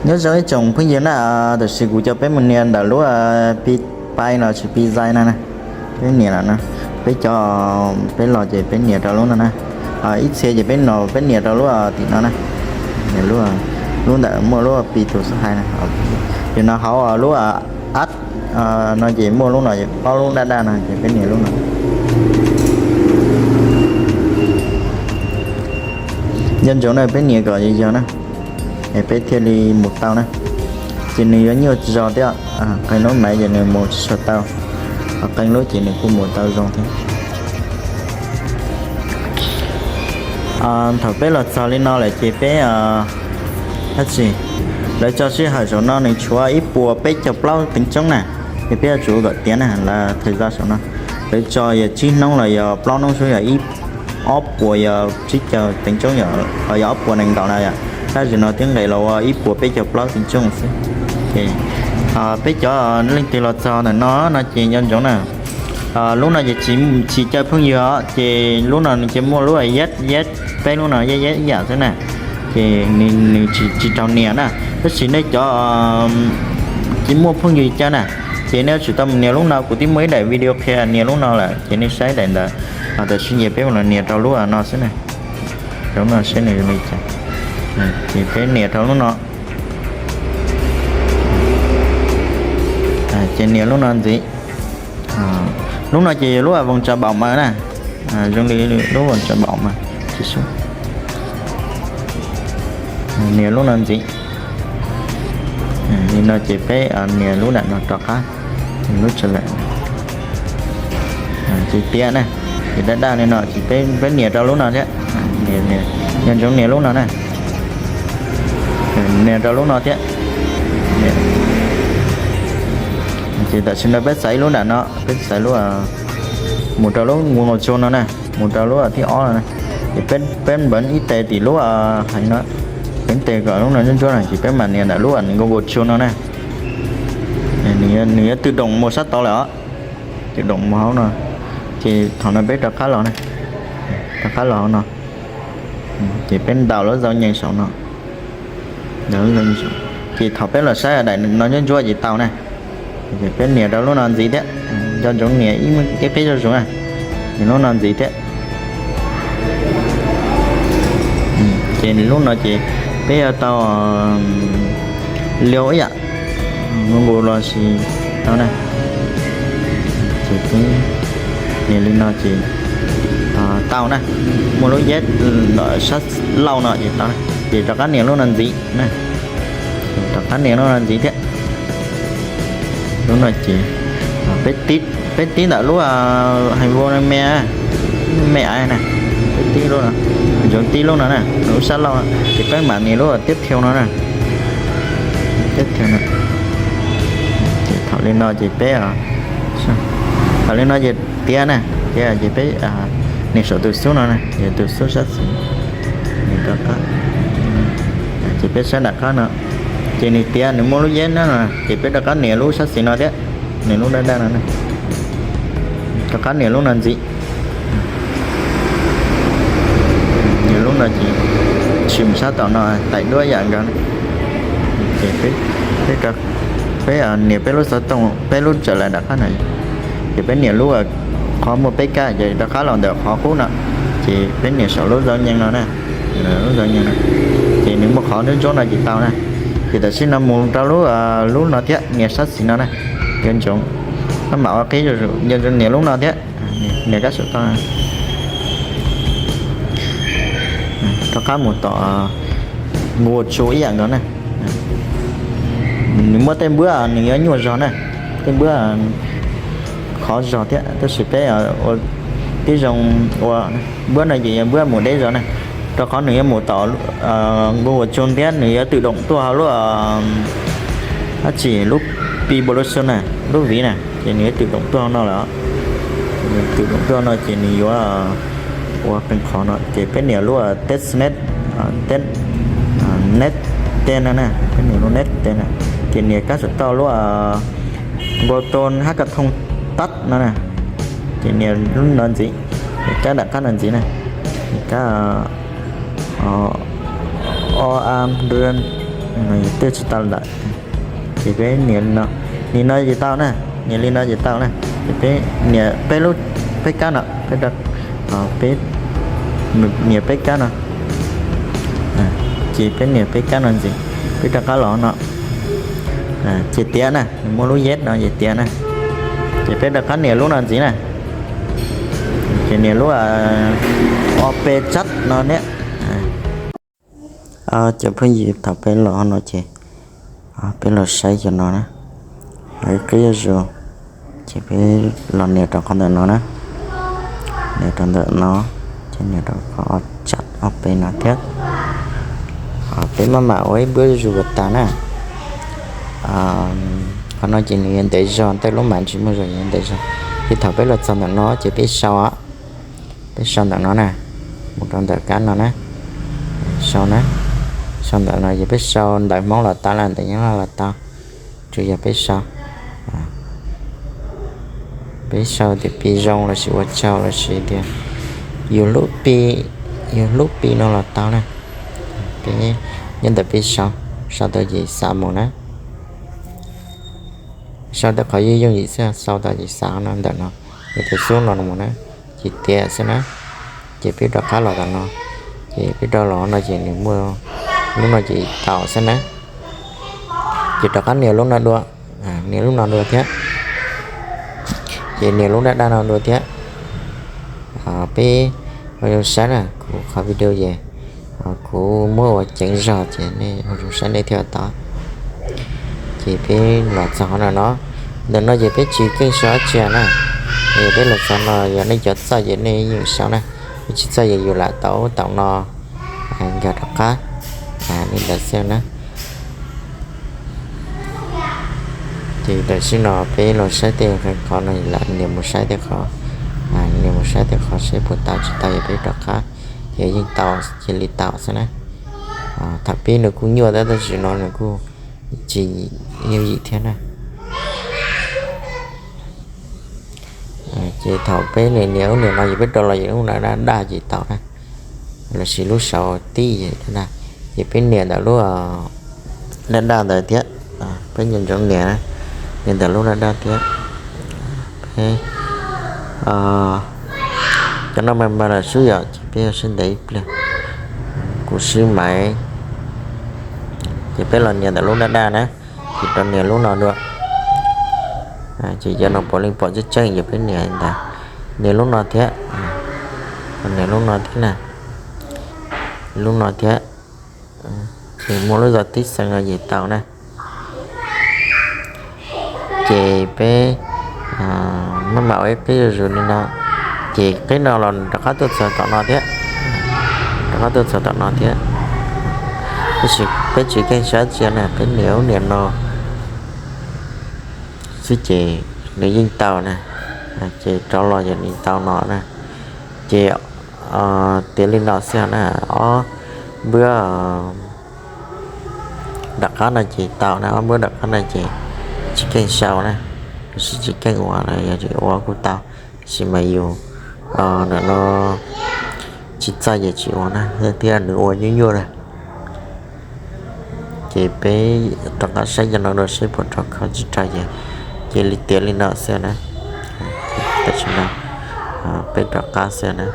Nyob zoo ib tsoom phooj ywg na, tam sim kuv coj peb mus nias ntawm lub Pi Pai los sis Pi Zai no na. Peb nias lawm na, peb cov, peb los ces peb nias rau lub no na. Ib txhia ces peb no peb nias rau lub tim no na, lub ntawm muaj lub Pi tus xab hais na. Ces no hauv lub app no ces muaj lub no, ob lub daj daj no ces peb nias lub no. Nco ntsoov na, peb nias kom yog yog na, es peb thiaj li mus tau na. Ces nws yuav nyuaj zog thiab, qee lub maiv ces nws mus tsis tshua tau, qee lub ces nws kuj mus tau zoo thiab. Thaum peb los txog li no lawm ces peb, dab tsi, lawv tso sij hawm saum no nws tshuav ib puas peb caug plaub teev tsoob na, ces peb yuav tsum kom tiav na, lawv thais zaj saum no. Lawv tso yog tsib hnub los yog plaub hnub xwb yog ib, ob puas yog tsib caug teev tsoob, yog ob puas nees nkaum na yom. Tab sis no twb nqes los ua ib puas peb caug plaub teev tsoob xwb. Ces peb cov leej twg los txog ntawm no no ces nco ntsoov na, lub no ces tsis caw phooj ywg os, ces lub no nws ces muaj lub yeb yeb, peb lub no yeb yeb ib yam xwb na. Ces nws tsis raug nias na, tab sis nej cov tsis muaj phooj ywg caw na, ces nej yuav tsum tau mus nias lub no. Kuv twb muaj ib daim video qhia nias lub no lawm ces nej saib daim ntawd. Tam sim no peb mus los nias rau lub no xwb na, rau lub no seb nws li cas. Ces peb nias rau lub no, ces nias lub no ntxiv. Lub no ces yog lub voos tsa npaum mas na, zoo li lub voos tsa npaum mas. Nias lub no ntxiv. Li no ces peb nias lub nram no rov qab, lub tsa lawm. Ces tiav na, ces daj daj li no ces peb nias rau lub no thiab. Nco ntsoov nias lub no na, nias rau lub no thiab. Ces tam sim no peb xaiv lub nram no, peb xaiv lub, mus rau lub Google Chrome no na, mus rau lub thib ob no na. Ces peb npawv ib tes tim lub, hais no, peb tes kom lub no ntsuab ntsuab na ces peb mam nias ntawm lub Google Chrome no na. Nws yuav twm doom mus sab tod lawm os, twm doom mus hauv no. Ces thaum no peb rov qab los na, rov qab los hauv no. Ces peb ntaus lub zau nyees saum no, ces thaum peb los saib daim no ntsuab ntsuab ces tau na. Ces peb nias rau lub no ntxiv thiab, nco ntsoov nias ib qib zuj zus na, nias lub no ntxiv thiab. Ces lub no ces peb yuav tau liu ib yam, nqus los sis tau na. Ces peb nias li no ces tau na, muaj lub yeb sab laug no ces tau na. Ces rov qab nias lub no ntxiv na, rov qab nias lub no ntxiv thiab. Lub no ces peb tib ntawm lub hais vau me, me na, peb tib lub no, ntsoov tib lub no na, lub sab laug no ces peb mam nias lub tiab thiau no na. Tiab thiau no. Ces thaum li no ces peb, thaum li no ces tiav na, tiav ces peb nias saum tus xub no na, tus xub sab xis, nias rov qab. Ces peb saib nram qab no, ces nws tiav nws muaj lub yeb no, ces peb rov qab nias lub sab xis no thiab, nias lub daj daj no na, rov qab nias lub no ntxiv. Nias lub no ces tsis mus sab tom no, tais duab yam nkaus. Ces peb nias peb lub xov tooj, peb lub tawm lais nram qab no, ces peb nias lub qhov muaj peb kab ces rov qab los ntawm qhov qub no, ces peb nias saum lub zau nyees no na, lub zau nyees no, ces nws muaj qhov ntsuab ntsuab no ces tau na. Ces tam sim no mus rau lub, lub no thiab, nias sab xis no na, nco ntsoov, maj mam ua qib, nco ntsoov nias lub no thiab, nias kab saum toj. Rov qab mus tom Google Chrome ib yam nkaus na. Nws muaj tej npuab nws yuav nyuaj zog na, tej npuab khov zog thiab, tab sis peb ua tib zoo ua, npuab no ces yog npuab mus deb zog na, rau qhov nws yuav mus tom Google Chrome thiab nws yuav twm doom tuaj hauv lub dab tsi, lub Pi Bluetooth na, lub viv na, ces nws yuav twm doom tuaj hauv no lawm. Twm doom tuaj no ces nws yuav ua qee qhov no ces peb nias lub testnet, testnet tej no na, peb nias lub net tej no, ces nias kab saum toj lub Google Chrome hackathon test no na, ces nias lub no ntxiv, kab nram qab no ntxiv na, kab o a rn Twb tsis tau ntawm. Ces peb nias li no, li no ces tau na, nias li no ces tau na. Ces peb nias peb lub, peb kab no, peb, nias peb kab no. Ces peb nias peb kab no ntxiv, peb rov qab los no. Ces tiav na, nws muaj lub yes no ces tiav na. Ces peb rov qab nias lub no ntxiv na. Ces nias lub o pe tsab no niam. Cov phooj ywg, thaum peb los no ces peb los saib cov no na, qib zuj zus, ces peb los nias rau qhov ntawm no na, nias rau ntawm no, ces nias rau qhov tsab o pe no thiab. Peb maj mam ua ib npawb zuj zus kom tas na. Qhov no ces nws yuav ntev zog, tej lub mam tsis muaj zog yuav ntev zog. Ces thaum peb los txog ntawm no ces peb sau, peb sau ntawm no na, mus rau ntawm kab no na, sau na, sau ntawm no ces peb sau ntawv Hmoob los tau, ntawv Nyab Laj los tau, tsuas yog peb sau, peb sau tias pi zoo lossis ua tsaug lossis tias yus hlub pi, yus hlub pi no los tau na. Peb nyob ntawm peb sau, sau tau ces xav mus na. Sau tej qhov yooj yooj yim xwb, sau tau ces xav no ntawm no, yog tus xub no mus na, ces tiav xwb na. Ces peb rov qab los tom no, ces peb rov los no ces nws muaj lub no ces tau xwb na. Ces rov qab nias lub no dua, nias lub no dua thiab, ces nias lub daj daj no dua thiab. Peb ua zoo saib na, kuv qhov video ces kuv muab ua ceev zog ces nej ua zoo saib nej thiaj tau. Ces peb los txog qhov no no, ntawm no ces peb tsis keej sau dab tsi na. Peb los txog no yog nej cov txawj ces nej yeej sau na, nej tsis txawj ces yus lam tau ub tau no nkag rov qab li ntawd xwb na. Ces tam sim no peb los saib tej qhov no, lam nias mus saib tej qhov, nias mus saib tej qhov seb puas tau tsis tau yog peb rov qab, ces yeej tau, cia li tau xwb na. Thaum pib nws kuj nyuaj tab sis no nws kuj tsis yooj yim thiab na. Ces thaum peb nias nias ub nias no ces peb rov los ces lub no daj daj ces tau na, lossis lub saud tib daj daj, ces peb nias ntawm lub daj daj ntawd thiab. Peb nco ntsoov nias, nias ntawm lub daj daj thiab. Peb, cov no mas mas los swb yom, ces peb sib ntev ib pliag, kuv sib maiv. Ces peb los nias ntawm lub daj daj na, ces rov nias lub no dua. Ces cov no puav leej pom tseeb tseeb ces peb nias ntawd, nias lub no thiab, nias lub no thiab na, lub no thiab. Ces muaj lub zos tib xeev no ces tau na. Ces peb maj mam ua ib qib zuj zus li no, ces qib no los rov qab tuaj txog tom no thiab, rov qab tuaj txog tom no thiab. Tab sis peb tsis keej sab tsia na, peb nias ub nias no xwb ces nws yeej tau na. Ces rov los yog nws tau no na. Ces tiav li no xwb na, ob npawb nram qab no ces tau na, ob npawb nram qab no ces tsis keej sau na, lossis tsis keej ua los yog tsis ua kuj tau, tab sis mas yus nim no tsis txawj ces tsis ua na, thiab nws ua nyuaj nyuaj na. Ces peb rov qab saib cov no dua seb puas raug kho tsis raug ces, ces li tiav li no xwb na. Tam sim no peb rov qab xwb na.